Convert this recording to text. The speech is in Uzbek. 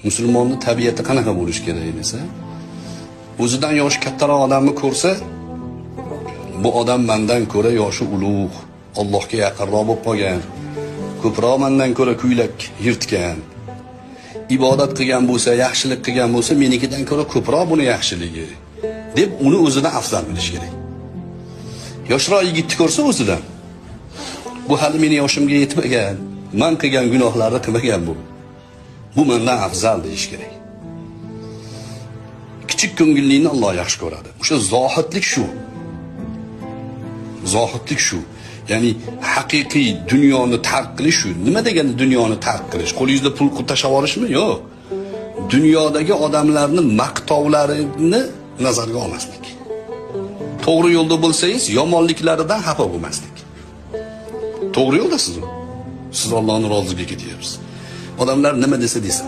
Musulmonni tabiati qanaqa bo'lishi kerak desa, o'zidan yoshi kattaroq odamni ko'rsa, bu odam mendan ko'ra yoshi ulug', Allohga yaqinroq bo'lib qolgan, ko'proq mendan ko'ra kuylak yirtgan, ibodat qilgan bo'lsa, yaxshilik qilgan bo'lsa, menikidan ko'ra ko'proq buni yaxshiligi deb uni o'zidan afzal bilish kerak. Yoshroq yigitni ko'rsa o'zidan, bu hali meni yoshimga yetmagan, man qilgan gunohlarni qilmagan bu. Bu mendan afzal deyish kerak. Kichik ko'ngillikni Alloh yaxshi ko'radi. O'sha zohidlik shu. Zohidlik shu. Ya'ni haqiqiy dunyoni tark qilish shu. Nima degani dunyoni tark qilish? Qo'lingizda pul tashlab yuborishmi? Yo'q. Dunyodagi odamlarni maqtovlarini nazarga olmaslik. To'g'ri yo'lda bo'lsangiz, yomonliklaridan xafa bo'lmaslik. To'g'ri yo'ldasiz. Siz Allohning roziligiga ketyapsiz. Odamlar nima desa desin.